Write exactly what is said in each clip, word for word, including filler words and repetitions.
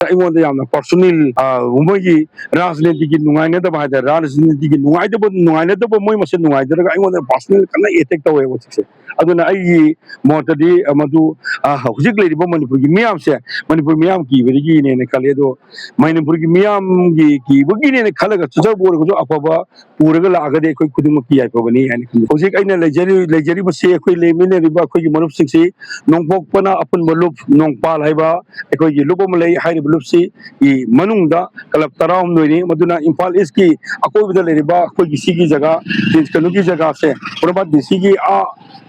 ꯑꯩꯉꯣꯟꯗ ꯌꯥꯝꯅ ꯄꯥꯔꯁꯣꯅꯦꯜ, ꯃꯣꯏꯒꯤ ꯔꯥꯖꯅꯤꯇꯤꯒꯤ ꯅꯨꯡꯉꯥꯏꯅꯗꯕ ꯍꯥꯏꯇꯥꯔꯦ, ꯔꯥꯖꯅꯤꯇꯤꯒꯤ ꯅꯨꯡꯉꯥꯏꯇꯕ, ꯅꯨꯡꯉꯥꯏꯅꯗꯕ ꯃꯣꯏ ꯃꯁꯦꯟ ꯅꯨꯡꯉꯥꯏꯖꯔꯒ ꯑꯩꯉꯣꯟꯗ ꯄꯥꯔꯁꯣꯅꯦꯜ ꯀꯟꯅ ꯑꯦꯇꯦꯛ ꯇꯧꯋꯦꯕ ꯍꯧꯖꯤꯛꯁꯦ꯫ ꯑꯗꯨꯅ ꯑꯩꯒꯤ ꯃꯣꯠꯇꯗꯤ, ꯑ, ꯃꯗꯨ, ꯑ, ꯍꯧꯖꯤꯛ ꯂꯩꯔꯤꯕ ꯃꯅꯤꯄꯨꯔꯒꯤ ꯃꯤꯌꯥꯝꯁꯦ, ꯃꯅꯤꯄꯨꯔ ꯃꯤꯌꯥꯝ ꯀꯤꯕꯗꯒꯤꯅꯦꯅ ꯈꯜꯂꯤ꯫ ꯑꯗꯣ ꯃꯅꯤꯄꯨꯔꯒꯤ ꯃꯤꯌꯥꯝꯒꯤ ꯀꯤꯕꯒꯤꯅꯦꯅ ꯈꯜꯂꯒ ꯆꯠꯆꯕ ꯑꯣꯏꯔꯒꯁꯨ, ꯑꯐꯕ ꯄꯨꯔꯒ ꯂꯥꯛꯑꯒꯗꯤ ꯑꯩꯈꯣꯏ ꯈꯨꯗꯤꯡꯃꯛꯀꯤ ꯌꯥꯏꯐꯕꯅꯤ ꯍꯥꯏꯅ ꯈꯜꯂꯤ꯫ ꯍꯧꯖꯤꯛ ꯑꯩꯅ ꯂꯩꯖꯔꯤ-, ꯂꯩꯖꯔꯤꯕꯁꯤ, ꯑꯩꯈꯣꯏ ꯂꯩꯃꯤꯟꯅꯔꯤꯕ ꯑꯩꯈꯣꯏꯒꯤ ꯃꯔꯨꯞꯁꯤꯡꯁꯤ, ꯅꯣꯡꯄꯣꯛꯄꯅ ꯑꯄꯨꯟꯕ ꯂꯨꯞ, ꯅꯣꯡꯄꯥꯜ ꯍꯥꯏꯕ ꯑꯩꯈꯣꯏꯒꯤ ꯂꯨꯞ ꯑꯃ ꯂꯩ꯫ ꯍꯥꯏꯔꯤꯕ ꯂꯨꯞꯁꯤ ꯒꯤ ꯃꯅꯨꯡꯗ ꯀ꯭ꯂꯕ ꯇꯔꯥꯍꯨꯝꯗꯣꯏꯅꯤ꯫ ꯃꯗꯨꯅ ꯏꯝꯐꯥꯜ ꯏꯁꯀꯤ ꯑꯀꯣꯏꯕꯗ ꯂꯩꯔꯤꯕ ꯑꯩꯈꯣꯏꯒꯤ ꯁꯤꯒꯤ ꯖꯒꯥ, ꯀꯩꯅꯣꯒꯤ ꯖꯒꯥꯁꯦ, ꯄꯣꯔꯣꯝꯄꯥꯠ ꯗꯤ ꯁꯤꯒꯤ ꯑꯥ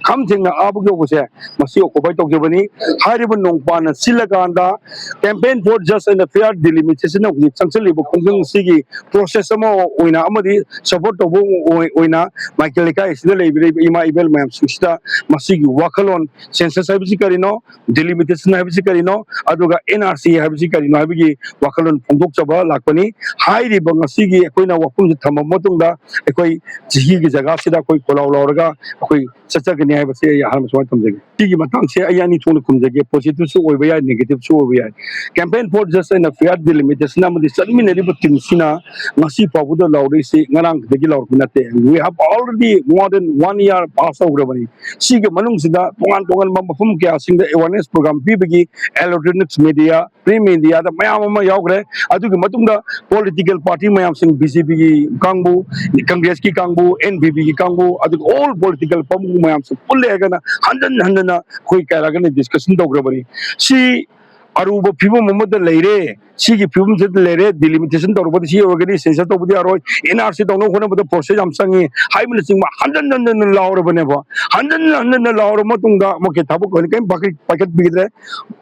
ꯈꯝ ꯊꯦꯡꯅ ꯑꯥꯕꯨꯛ ꯌꯧꯕꯁꯦ, ꯃꯁꯤ ꯑꯣꯀꯨꯄꯥꯏ ꯇꯧꯖꯕꯅꯤ꯫ ꯍꯥꯏꯔꯤꯕ ꯅꯣꯡꯄꯥꯟꯅ ꯁꯤꯜꯂꯀꯥꯟꯗ campaign for just and fair delimitation ꯍꯧꯖꯤꯛ ꯆꯪꯁꯤꯜꯂꯤꯕ ꯈꯣꯡꯖꯪ ꯑꯁꯤꯒꯤ ꯄ꯭ꯔꯣꯁꯦꯁ ꯑꯃ ꯑꯣꯏꯅ ꯑꯃꯗꯤ ꯁꯄꯣꯔꯠ ꯇꯧꯕ ꯑꯣꯏ-, ꯑꯣꯏꯅ ꯃꯥꯏꯀꯩ ꯂꯩꯀꯥꯏ ꯑꯁꯤꯗ ꯂꯩꯕꯤꯔꯤꯕ ꯏꯃꯥ ꯏꯕꯦꯜ ꯃꯌꯥꯝꯁꯤꯡꯁꯤꯗ ꯃꯁꯤꯒꯤ ꯋꯥꯈꯜꯂꯣꯟ, ꯁꯦꯟꯁꯁ ꯍꯥꯏꯕꯁꯤ ꯀꯔꯤꯅꯣ, ꯗꯤꯂꯤꯃꯤꯇꯦꯁꯟ ꯍꯥꯏꯕꯁꯤ ꯀꯔꯤꯅꯣ, ꯑꯗꯨꯒ ꯑꯦꯟ ꯑꯥꯔ ꯁꯤ ꯍꯥꯏꯕꯁꯤ ꯀꯔꯤꯅꯣ ꯍꯥꯏꯕꯒꯤ ꯋꯥꯈꯜꯂꯣꯟ ꯐꯣꯡꯗꯣꯛꯆꯕ ꯂꯥꯛꯄꯅꯤ꯫ ꯍꯥꯏꯔꯤꯕ ꯉꯁꯤꯒꯤ ꯑꯩꯈꯣꯏꯅ ꯋꯥꯐꯝꯁꯤ ꯊꯝꯃꯕ ꯃꯇꯨꯡꯗ ꯑꯩꯈꯣꯏ ꯁꯤꯒꯤ ꯖꯒꯥꯁꯤꯗ ꯑꯩꯈꯣꯏ ꯈꯣꯜꯂꯥꯎ ꯂꯥꯎꯔꯒ ꯑꯩꯈꯣꯏ ꯆꯠꯆꯒꯅꯤ ꯍꯥꯏꯕꯁꯤ ꯑꯩ ꯑꯍꯥꯟꯕ ꯁꯨꯃꯥꯏꯅ ꯊꯝꯖꯒꯦ꯫ ꯁꯤꯒꯤ ꯃꯇꯥꯡꯁꯦ ꯑꯩ ꯑꯅꯤ ꯊꯣꯛꯅ ꯈꯨꯝꯖꯒꯦ, ꯄꯣꯖꯤꯇꯤꯚꯁꯨ ꯑꯣꯏꯕ ꯌꯥꯏ, ꯅꯦꯒꯦꯇꯤꯚꯁꯨ ꯑꯣꯏꯕ ꯌꯥꯏ꯫ Campaign for just and fair delimitation ꯑꯃꯗꯤ ꯆꯠꯃꯤꯟꯅꯔꯤꯕ ꯇꯤꯝꯁꯤꯅ ꯉꯁꯤ ꯐꯥꯎꯕꯗ ꯂꯥꯎꯔꯛꯏꯁꯤ ꯉꯔꯥꯡꯗꯒꯤ ꯂꯥꯎꯔꯛꯄ ꯅꯠꯇꯦ꯫ We have already more than one year pass ꯇꯧꯈ꯭ꯔꯕꯅꯤ꯫ ꯁꯤꯒꯤ ꯃꯅꯨꯡꯁꯤꯗ ꯇꯣꯉꯥꯟ ꯇꯣꯉꯥꯟꯕ ꯃꯐꯝ ꯀꯌꯥꯁꯤꯡꯗ awareness program ꯄꯤꯕꯒꯤ electronics media, print mediaꯗ ꯃꯌꯥꯝ ꯑꯃ ꯌꯥꯎꯈ꯭ꯔꯦ꯫ ꯑꯗꯨꯒꯤ ꯃꯇꯨꯡꯗ political party ꯃꯌꯥꯝꯁꯤꯡ, ꯕꯤ ꯖꯦ ꯄꯤꯒꯤ ꯀꯥꯡꯕꯨ, ꯀꯪꯒ꯭ꯔꯦꯁꯀꯤ ꯀꯥꯡꯕꯨ, ꯑꯦꯟ ꯄꯤ ꯄꯤꯒꯤ ꯀꯥꯡꯕꯨ, ꯑꯗꯨꯒ all political ꯄꯥꯝꯕꯨ ꯃꯌꯥꯝꯁꯦ ꯄꯨꯜꯂꯦ ꯍꯥꯏꯔꯒꯅ ꯍꯟꯖꯟ ꯍꯟꯖꯟꯅ ꯑꯩꯈꯣꯏ ꯀꯌꯥ ꯂꯥꯛꯀꯅꯤ ꯗꯤꯁꯀꯁꯟ ꯇꯧꯈ꯭ꯔꯕꯅꯤ꯫ ꯁꯤ ꯑꯔꯨꯕ ꯐꯤꯕꯝ ꯑꯃꯗ ꯂꯩꯔꯦ꯫ ꯁꯤꯒꯤ ꯐꯤꯕꯝꯁꯤꯗ ꯂꯩꯔꯦ, ꯗꯤꯂꯤꯃꯤꯇꯦꯁꯟ ꯇꯧꯔꯛꯄꯗ ꯁꯤ ꯑꯣꯏꯔꯒꯗꯤ ꯁꯦꯟꯁꯁ ꯇꯧꯕꯗꯤ ꯌꯥꯔꯣꯏ, ꯑꯦꯟ ꯑꯥꯔ ꯁꯤ ꯇꯧꯅꯕ ꯍꯣꯠꯅꯕꯗ ꯄ꯭ꯔꯣꯁꯦꯁ ꯌꯥꯝ ꯆꯪꯉꯤ ꯍꯥꯏꯕꯅꯆꯤꯡꯕ ꯍꯟꯖꯟ ꯍꯟꯖꯟꯅ ꯂꯥꯎꯔꯕꯅꯦꯕ꯫ ꯍꯟꯖꯟ ꯍꯟꯖꯟꯅ ꯂꯥꯎꯔꯕ ꯃꯇꯨꯡꯗ ꯑꯃꯨꯛꯀꯤ ꯊꯕꯛ ꯑꯣꯏꯅ ꯀꯔꯤꯝ ꯄꯥꯏꯈꯠ-, ꯄꯥꯏꯈꯠꯄꯤꯗ꯭ꯔꯦ꯫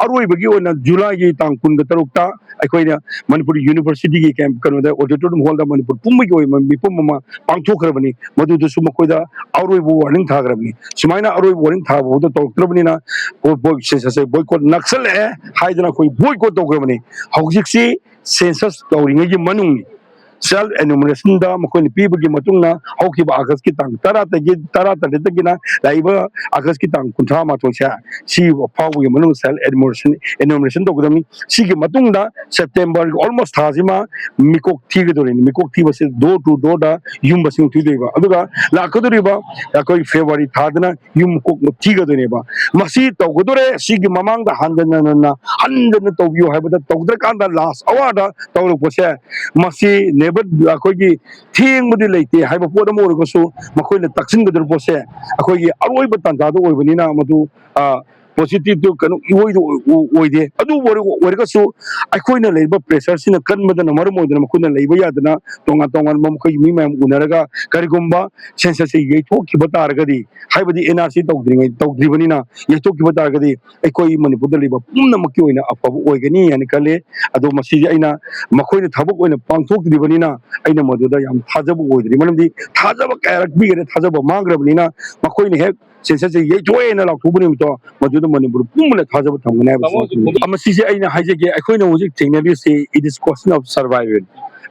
ꯑꯔꯣꯏꯕꯒꯤ ꯑꯣꯏꯅ ꯖꯨꯂꯥꯏꯒꯤ ꯇꯥꯡ ꯀꯨꯟꯒ ꯇꯔꯨꯛꯇ ꯑꯩꯈꯣꯏꯅ ꯃꯅꯤꯄꯨꯔ ꯌꯨꯅꯤꯚꯔꯁꯤꯇꯤꯒꯤ ꯀꯦꯝ-, ꯀꯩꯅꯣꯗ, ꯑꯣꯗꯤꯇꯣꯔꯤꯌꯝ ꯍꯣꯜꯗ ꯃꯅꯤꯄꯨꯔ ꯄꯨꯝꯕꯒꯤ ꯑꯣꯏꯕ ꯃꯤꯄꯨꯝ ꯑꯃ ꯄꯥꯡꯊꯣꯛꯈ꯭ꯔꯕꯅꯤ꯫ ꯃꯗꯨꯗꯁꯨ ꯃꯈꯣꯏꯗ ꯑꯔꯣꯏꯕ ꯋꯥꯔꯅꯤꯡ ꯊꯥꯈ꯭ꯔꯕꯅꯤ꯫ ꯁꯨꯃꯥꯏꯅ ꯑꯔꯣꯏꯕ ꯋꯥꯔꯅꯤꯡ ꯊꯥꯕ ꯐꯥꯎꯗ ꯇꯧꯔꯛꯇ꯭ꯔꯕꯅꯤꯅ, ꯕꯣꯏ-, ꯕꯣꯏ-, ꯁꯦꯟꯁꯁꯁꯦ ꯕꯣꯏꯀꯣꯠ ꯅꯛꯁꯜꯂꯛꯑꯦ ꯍꯥꯏꯗꯅ ꯑꯩꯈꯣꯏ ꯕꯣꯏꯀꯣꯠ ꯇꯧꯈ꯭ꯔꯕꯅꯤ꯫ ꯍꯧꯖꯤꯛꯁꯤ ꯁꯦꯟꯁꯁ ꯇꯧꯔꯤꯉꯩꯒꯤ ꯃꯅꯨꯡꯅꯤ꯫ ꯁꯦꯜꯐ ꯑꯦꯅꯨꯃꯔꯦꯁꯟꯗ ꯃꯈꯣꯏꯅ ꯄꯤꯕꯒꯤ ꯃꯇꯨꯡꯗ ꯍꯧꯈꯤꯕ ꯑꯥꯒꯁꯀꯤ ꯇꯥꯡ ꯇꯔꯥꯗꯒꯤ, ꯇꯔꯥ ꯇꯔꯦꯠꯇꯒꯤꯅ ꯂꯥꯛꯏꯕ ꯑꯥꯒꯁꯀꯤ ꯇꯥꯡ ꯀꯨꯟꯊ꯭ꯔꯥ ꯃꯥꯊꯣꯏꯁꯦ, ꯁꯤ ꯐꯥꯎꯕꯒꯤ ꯃꯅꯨꯡꯗ ꯁꯦꯜꯐ ꯑꯦꯅꯨꯃꯔꯦꯁꯟ, ꯑꯦꯅꯨꯃꯔꯦꯁꯟ ꯇꯧꯒꯗꯕꯅꯤ꯫ ꯁꯤꯒꯤ ꯃꯇꯨꯡꯗ ꯁꯦꯞꯇꯦꯝꯕꯔꯒꯤ ꯑꯣꯜꯃꯣꯁ ꯊꯥꯁꯤꯃ ꯃꯤꯀꯣꯛ ꯊꯤꯒꯗꯧꯔꯤꯅꯤ꯫ ꯃꯤꯀꯣꯛ ꯊꯤꯕꯁꯦ ꯗꯣꯔ ꯇꯨ ꯗꯣꯔꯗ ꯌꯨꯝ ꯃꯁꯤꯡ ꯊꯤꯗꯣꯏꯕ꯫ ꯑꯗꯨꯒ ꯂꯥꯛꯀꯗꯧꯔꯤꯕ ꯑꯩꯈꯣꯏ ꯐꯦꯕ꯭ꯔꯨꯋꯥꯔꯤ ꯊꯥꯗꯅ ꯌꯨꯝ ꯀꯣꯛ ꯊꯤꯒꯗꯣꯏꯅꯦꯕ꯫ ꯃꯁꯤ ꯇꯧꯒꯗꯣꯔꯦ, ꯁꯤꯒꯤ ꯃꯃꯥꯡꯗ ꯍꯟꯖꯟ ꯍꯟꯖꯟꯅ, ꯍꯟꯖꯟꯅ ꯇꯧꯕꯤꯌꯨ ꯍꯥꯏꯕꯗ ꯇꯧꯗ꯭ꯔꯀꯥꯟꯗ ꯂꯥꯁ ꯑꯋꯥꯔꯗ ꯇꯧꯔꯛꯄꯁꯦ, ꯃꯁꯤ ꯅꯦꯕꯔ, ꯑꯩꯈꯣꯏꯒꯤ ꯊꯦꯡꯕꯗꯤ ꯂꯩꯇꯦ ꯍꯥꯏꯕ ꯄꯣꯠ ꯑꯃ ꯑꯣꯏꯔꯒꯁꯨ, ꯃꯈꯣꯏꯅ ꯇꯛꯁꯤꯟꯒꯗꯧꯔꯤꯕ ꯄꯣꯠꯁꯦ ꯑꯩꯈꯣꯏꯒꯤ ꯑꯔꯣꯏꯕ ꯇꯥꯟꯖꯥꯗ ꯑꯣꯏꯕꯅꯤꯅ, ꯃꯗꯨ, ꯑ, ꯄꯣꯖꯤꯇꯤꯚꯇꯨ ꯀꯩꯅꯣ ꯏꯑꯣꯏꯗ ꯑꯣꯏ-, ꯑꯣꯏ-, ꯑꯣꯏꯗꯦ꯫ ꯑꯗꯨꯕꯨ ꯑꯣꯏꯔ-, ꯑꯣꯏꯔꯒꯁꯨ ꯑꯩꯈꯣꯏꯅ ꯂꯩꯔꯤꯕ ꯄ꯭ꯔꯦꯁꯔꯁꯤꯅ ꯀꯟꯕꯗꯅ ꯃꯔꯝ ꯑꯣꯏꯗꯨꯅ ꯃꯈꯣꯏꯅ ꯂꯩꯕ ꯌꯥꯗꯅ ꯇꯣꯉꯥꯟ ꯇꯣꯉꯥꯟꯕ ꯃꯈꯣꯏꯒꯤ ꯃꯤ ꯃꯌꯥꯝ ꯎꯅꯔꯒ ꯀꯔꯤꯒꯨꯝꯕ ꯁꯦꯟꯁꯁꯁꯤ ꯌꯩꯊꯣꯛꯈꯤꯕ ꯇꯥꯔꯒꯗꯤ, ꯍꯥꯏꯕꯗꯤ ꯑꯦꯟ ꯑꯥꯔ ꯁꯤ ꯇꯧꯗ꯭ꯔꯤꯉꯩ, ꯇꯧꯗ꯭ꯔꯤꯕꯅꯤꯅ ꯌꯩꯊꯣꯛꯈꯤꯕ ꯇꯥꯔꯒꯗꯤ ꯑꯩꯈꯣꯏ ꯃꯅꯤꯄꯨꯔꯗ ꯂꯩꯕ ꯄꯨꯝꯅꯃꯛꯀꯤ ꯑꯣꯏꯅ ꯑꯐꯕ ꯑꯣꯏꯒꯅꯤ ꯍꯥꯏꯅ ꯈꯜꯂꯤ꯫ ꯑꯗꯣ ꯃꯁꯤꯁꯦ ꯑꯩꯅ, ꯃꯈꯣꯏꯅ ꯊꯕꯛ ꯑꯣꯏꯅ ꯄꯥꯡꯊꯣꯛꯇ꯭ꯔꯤꯕꯅꯤꯅ ꯑꯩꯅ ꯃꯗꯨꯗ ꯌꯥꯝ ꯊꯥꯖꯕ ꯑꯣꯏꯗ꯭ꯔꯤ꯫ ꯃꯔꯝꯗꯤ ꯊꯥꯖꯕ ꯀꯌꯥꯔꯛ ꯄꯤꯒꯅꯤ, ꯊꯥꯖꯕ ꯃꯥꯡꯈ꯭ꯔꯕꯅꯤꯅ ꯃꯈꯣꯏꯅ ꯍꯦꯛ ꯁꯦꯟꯁꯁꯁꯦ ꯌꯩꯊꯣꯛꯑꯦꯅ ꯂꯥꯎꯊꯣꯛꯄ ꯅꯨꯃꯤꯠꯇꯣ, ꯃꯗꯨꯗ ꯃꯅꯤꯄꯨꯔ ꯄꯨꯝꯕꯅ ꯊꯥꯖꯕ ꯊꯝꯒꯅꯤ ꯍꯥꯏꯕꯁꯤ꯫ ꯃꯁꯤꯁꯦ ꯑꯩꯅ ꯍꯥꯏꯖꯒꯦ, ꯑꯩꯈꯣꯏꯅ ꯍꯧꯖꯤꯛ ꯊꯦꯡꯅꯔꯤꯁꯤ, it is question of survival꯫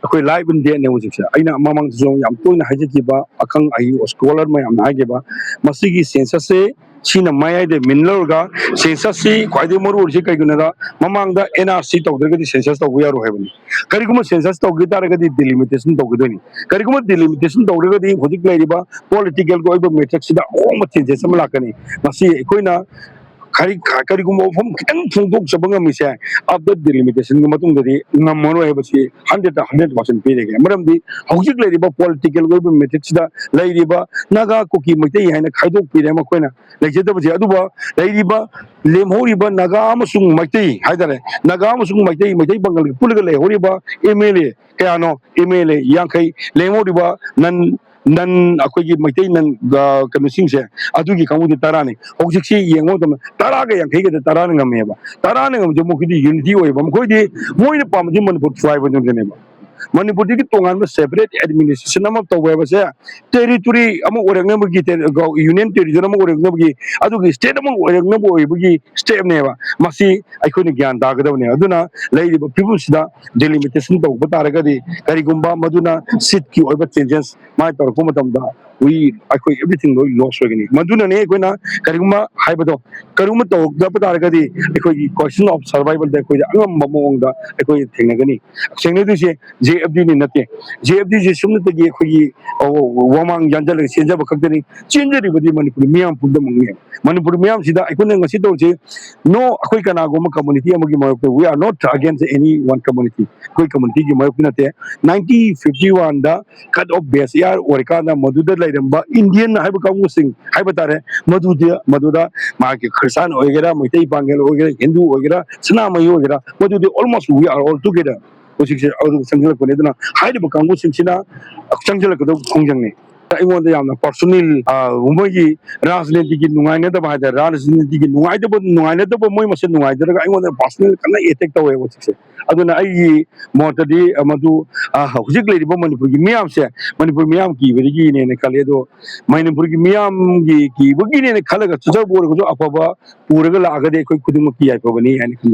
ꯑꯩꯈꯣꯏ life and deathꯅꯦ ꯍꯧꯖꯤꯛꯁꯦ꯫ ꯑꯩꯅ ꯃꯃꯥꯡꯗꯁꯨ ꯌꯥꯝ ꯇꯣꯏꯅ ꯍꯥꯏꯖꯈꯤꯕ, ꯑꯈꯪ ꯑꯍꯩ ꯁ꯭ꯀꯣꯂꯔ ꯃꯌꯥꯝꯅ ꯍꯥꯏꯈꯤꯕ, ꯃꯁꯤꯒꯤ ꯁꯦꯟꯁꯁꯁꯦ ꯁꯤꯅ ꯃꯌꯥꯏꯗ ꯃꯤꯟ ꯂꯧꯔꯒ, ꯁꯦꯟꯁꯁꯁꯤ ꯈ꯭ꯋꯥꯏꯗꯒꯤ ꯃꯔꯨ ꯑꯣꯏꯔꯤꯁꯤ ꯀꯩꯒꯤꯅꯣꯗ, ꯃꯃꯥꯡꯗ ꯑꯦꯟ ꯑꯥꯔ ꯁꯤ ꯇꯧꯗ꯭ꯔꯒꯗꯤ ꯁꯦꯟꯁꯁ ꯇꯧꯕ ꯌꯥꯔꯣꯏ ꯍꯥꯏꯕꯅꯤ꯫ ꯀꯔꯤꯒꯨꯝꯕ ꯁꯦꯟꯁꯁ ꯇꯧꯒꯦ ꯇꯥꯔꯒꯗꯤ ꯗꯤꯂꯤꯃꯤꯇꯦꯁꯟ ꯇꯧꯒꯗꯣꯏꯅꯤ꯫ ꯀꯔꯤꯒꯨꯝꯕ ꯗꯤꯂꯤꯃꯤꯇꯦꯁꯟ ꯇꯧꯔꯒꯗꯤ ꯍꯧꯖꯤꯛ ꯂꯩꯔꯤꯕ ꯄꯣꯂꯤꯇꯤꯀꯦꯜꯒꯤ ꯑꯣꯏꯕ ꯃꯦꯇ꯭ꯔꯤꯛꯁꯤꯗ ꯑꯍꯣꯡꯕ ꯆꯦꯟꯖꯦꯁ ꯑꯃ ꯂꯥꯛꯀꯅꯤ꯫ ꯃꯁꯤ ꯑꯩꯈꯣꯏꯅ ꯀꯔꯤ-, ꯀꯔꯤꯒꯨꯝꯕ ꯋꯥꯐꯝ ꯈꯤꯇꯪ ꯐꯣꯡꯗꯣꯛꯆꯕ ꯉꯝꯃꯤꯁꯦ, after ꯗꯤꯂꯤꯃꯤꯇꯦꯁꯟꯒꯤ ꯃꯇꯨꯡꯗꯗꯤ ꯉꯝꯃꯔꯣꯏ ꯍꯥꯏꯕꯁꯤ ꯍꯟꯗ꯭ꯔꯦꯠꯇ ꯍꯟꯗ꯭ꯔꯦꯠ ꯄꯥꯔꯁꯦꯟ ꯄꯤꯔꯒꯦ꯫ ꯃꯔꯝꯗꯤ ꯍꯧꯖꯤꯛ ꯂꯩꯔꯤꯕ ꯄꯣꯂꯤꯇꯤꯀꯦꯜꯒꯤ ꯑꯣꯏꯕ ꯃꯦꯇ꯭ꯔꯤꯛꯁꯤꯗ ꯂꯩꯔꯤꯕ ꯅꯥꯒꯥ, ꯀꯨꯀꯤ, ꯃꯩꯇꯩ ꯍꯥꯏꯅ ꯈꯥꯏꯗꯣꯛꯄꯤꯔꯦ ꯃꯈꯣꯏꯅ ꯂꯩꯖꯗꯕꯁꯦ꯫ ꯑꯗꯨꯕꯨ ꯂꯩꯔꯤꯕ, ꯂꯦꯝꯍꯧꯔꯤꯕ ꯅꯥꯒꯥ ꯑꯃꯁꯨꯡ ꯃꯩꯇꯩ ꯍꯥꯏꯇꯥꯔꯦ, ꯅꯥꯒꯥ ꯑꯃꯁꯨꯡ ꯃꯩꯇꯩ, ꯃꯩꯇꯩ ꯄꯥꯉꯜꯒ ꯄꯨꯜꯂꯒ ꯂꯩꯍꯧꯔꯤꯕ ꯑꯦꯝ ꯑꯦꯜ ꯑꯦ ꯀꯌꯥꯅꯣ? ꯑꯦꯝ ꯑꯦꯜ ꯑꯦ ꯌꯥꯡꯈꯩ꯫ ꯂꯦꯝꯍꯧꯔꯤꯕ ꯅꯟ, ꯅꯟ, ꯑꯩꯈꯣꯏꯒꯤ ꯃꯩꯇꯩ ꯅꯟ, ꯑ, ꯀꯩꯅꯣꯁꯤꯡꯁꯦ, ꯑꯗꯨꯒꯤ ꯀꯥꯡꯕꯨꯗꯤ ꯇꯔꯥꯅꯤ꯫ ꯍꯧꯖꯤꯛꯁꯤ ꯌꯦꯡꯕ ꯃꯇꯝꯗ ꯇꯔꯥꯒ ꯌꯥꯡꯈꯩꯒꯗ ꯇꯔꯥꯅ ꯉꯝꯃꯦꯕ꯫ ꯇꯔꯥꯅ ꯉꯝꯕꯁꯦ ꯃꯈꯣꯏꯗꯤ ꯌꯨꯅꯤꯇꯤ ꯑꯣꯏꯌꯦꯕ꯫ ꯃꯈꯣꯏꯗꯤ, ꯃꯣꯏꯅ ꯄꯥꯝꯕꯗꯤ ꯃꯅꯤꯄꯨꯔ ꯇ꯭ꯔꯥꯏꯕꯦꯜꯗꯨꯅꯦꯕ꯫ ꯃꯅꯤꯄꯨꯔꯗꯒꯤ ꯇꯣꯉꯥꯟꯕ separate administration ꯑꯃ ꯇꯧꯕ ꯍꯥꯏꯕꯁꯦ, territory ꯑꯃ ꯑꯣꯏꯔꯛꯅꯕꯒꯤ, union territory ꯑꯃ ꯑꯣꯏꯔꯛꯅꯕꯒꯤ, ꯑꯗꯨꯒꯤ state ꯑꯃ ꯑꯣꯏꯔꯛꯅꯕ ꯑꯣꯏꯕꯒꯤ stepꯅꯦꯕ꯫ ꯃꯁꯤ ꯑꯩꯈꯣꯏꯅ ꯒ꯭ꯌꯥꯟ ꯇꯥꯒꯗꯕꯅꯦ꯫ ꯑꯗꯨꯅ ꯂꯩꯔꯤꯕ ꯐꯤꯕꯝꯁꯤꯗ delimitation ꯇꯧꯕ ꯇꯥꯔꯒꯗꯤ, ꯀꯔꯤꯒꯨꯝꯕ ꯃꯗꯨꯅ seatꯀꯤ ꯑꯣꯏꯕ changes ꯃꯥꯏ ꯇꯧꯔꯛꯄ ꯃꯇꯝꯗ, we, ꯑꯩꯈꯣꯏ everything ꯂꯣꯏ loss ꯑꯣꯏꯒꯅꯤ꯫ ꯃꯗꯨꯅꯅꯦ ꯑꯩꯈꯣꯏꯅ ꯀꯔꯤꯒꯨꯝꯕ ꯍꯥꯏꯕꯗꯣ, ꯀꯔꯤꯒꯨꯝꯕ ꯇꯧꯔꯛꯇꯕ ꯇꯥꯔꯒꯗꯤ, ꯑꯩꯈꯣꯏꯒꯤ question of survivalꯗ ꯑꯩꯈꯣꯏꯗ ꯑꯉꯝꯕ ꯃꯑꯣꯡꯗ ꯑꯩꯈꯣꯏ ꯊꯦꯡꯅꯒꯅꯤ꯫ ꯊꯦꯡꯅꯗꯣꯏꯁꯦ JFDꯅꯤ ꯅꯠꯇꯦ꯫ JFDꯁꯦ ꯁꯨꯞꯅꯇꯒꯤ ꯑꯩꯈꯣꯏꯒꯤ, ꯑ, ꯋꯥꯃꯥꯡ ꯌꯥꯟꯖꯜꯂꯒ ꯆꯦꯟꯖꯕ ꯈꯛꯇꯅꯤ꯫ ꯆꯦꯟꯖꯔꯤꯕꯗꯤ ꯃꯅꯤꯄꯨꯔꯤ ꯃꯤꯌꯥꯝ ꯄꯨꯝꯅꯃꯛꯅꯤ꯫ ꯃꯅꯤꯄꯨꯔ ꯃꯤꯌꯥꯝꯁꯤꯗ ꯑꯩꯈꯣꯏꯅ ꯉꯁꯤ ꯇꯧꯔꯤꯁꯦ, no, ꯑꯩꯈꯣꯏ ꯀꯅꯥꯒꯨꯝꯕ community ꯑꯃꯒꯤ ꯃꯥꯌꯣꯛꯇ, we are not against any one community꯫ ꯑꯩꯈꯣꯏ communityꯒꯤ ꯃꯥꯌꯣꯛꯇ ꯅꯠꯇꯦ꯫ Nineteen fifty oneꯗ cut off base year ꯑꯣꯏꯔꯀꯥꯟꯗ, ꯃꯗꯨꯗ ꯂꯩꯔꯝꯕ Indian ꯍꯥꯏꯕ ꯀꯥꯡꯕꯨꯁꯤꯡ ꯍꯥꯏꯕ ꯇꯥꯔꯦ, ꯃꯗꯨꯗꯤ, ꯃꯗꯨꯗ ꯃꯥꯒꯤ ꯈ꯭ꯔꯤꯁꯇꯥꯟ ꯑꯣꯏꯒꯦꯔꯥ, ꯃꯩꯇꯩ ꯄꯥꯡꯒꯜ ꯑꯣꯏꯒꯦꯔꯥ, ꯍꯤꯟꯗꯨ ꯑꯣꯏꯒꯦꯔꯥ, ꯁꯅꯥꯃꯍꯤ ꯑꯣꯏꯒꯦꯔꯥ, ꯃꯗꯨꯗꯤ almost we are all together꯫ ꯍꯧꯖꯤꯛꯁꯦ ꯑꯗꯨ ꯆꯪꯁꯤꯜꯂꯛꯄꯅꯤ꯫ ꯑꯗꯨꯅ ꯍꯥꯏꯔꯤꯕ ꯀꯥꯡꯕꯨꯁꯤꯡꯁꯤꯅ ꯆꯪꯁꯤꯜꯂꯛꯀꯗꯕ ꯈꯣꯡꯖꯪꯅꯤ꯫ ꯑꯩꯉꯣꯟꯗ ꯌꯥꯝꯅ personal, ꯑ, ꯃꯣꯏꯒꯤ ꯔꯥꯖꯅꯤꯇꯤꯒꯤ ꯅꯨꯡꯉꯥꯏꯅꯗꯕ ꯍꯥꯏꯇꯥꯔꯦ, ꯔꯥꯖꯅꯤꯇꯤꯒꯤ ꯅꯨꯡꯉꯥꯏꯇꯕ, ꯅꯨꯡꯉꯥꯏꯅꯗꯕ, ꯃꯣꯏ ꯃꯁꯦꯟ ꯅꯨꯡꯉꯥꯏꯖꯔꯒ ꯑꯩꯉꯣꯟꯗ personal ꯀꯟꯅ attack ꯇꯧꯋꯦꯕ ꯍꯧꯖꯤꯛꯁꯦ꯫ ꯑꯗꯨꯅ ꯑꯩꯒꯤ ꯃꯣꯠꯇꯗꯤ, ꯑ, ꯃꯗꯨ, ꯑ, ꯍꯧꯖꯤꯛ ꯂꯩꯔꯤꯕ ꯃꯅꯤꯄꯨꯔꯒꯤ ꯃꯤꯌꯥꯝꯁꯦ, ꯃꯅꯤꯄꯨꯔ ꯃꯤꯌꯥꯝ ꯀꯤꯕꯗꯒꯤꯅꯦꯅ ꯈꯜꯂꯦ꯫ ꯑꯗꯣ ꯃꯅꯤꯄꯨꯔꯒꯤ ꯃꯤꯌꯥꯝꯒꯤ ꯀꯤꯕꯒꯤꯅꯦꯅ ꯈꯜꯂꯒ ꯆꯠꯆꯕ ꯑꯣꯏꯔꯒꯁꯨ, ꯑꯐꯕ ꯄꯨꯔꯒ ꯂꯥꯛꯑꯒꯗꯤ ꯑꯩꯈꯣꯏ ꯈꯨꯗꯤꯡꯃꯛꯀꯤ ꯌꯥꯏꯐꯕꯅꯤ ꯍꯥꯏꯅ ꯈꯟꯖꯩ꯫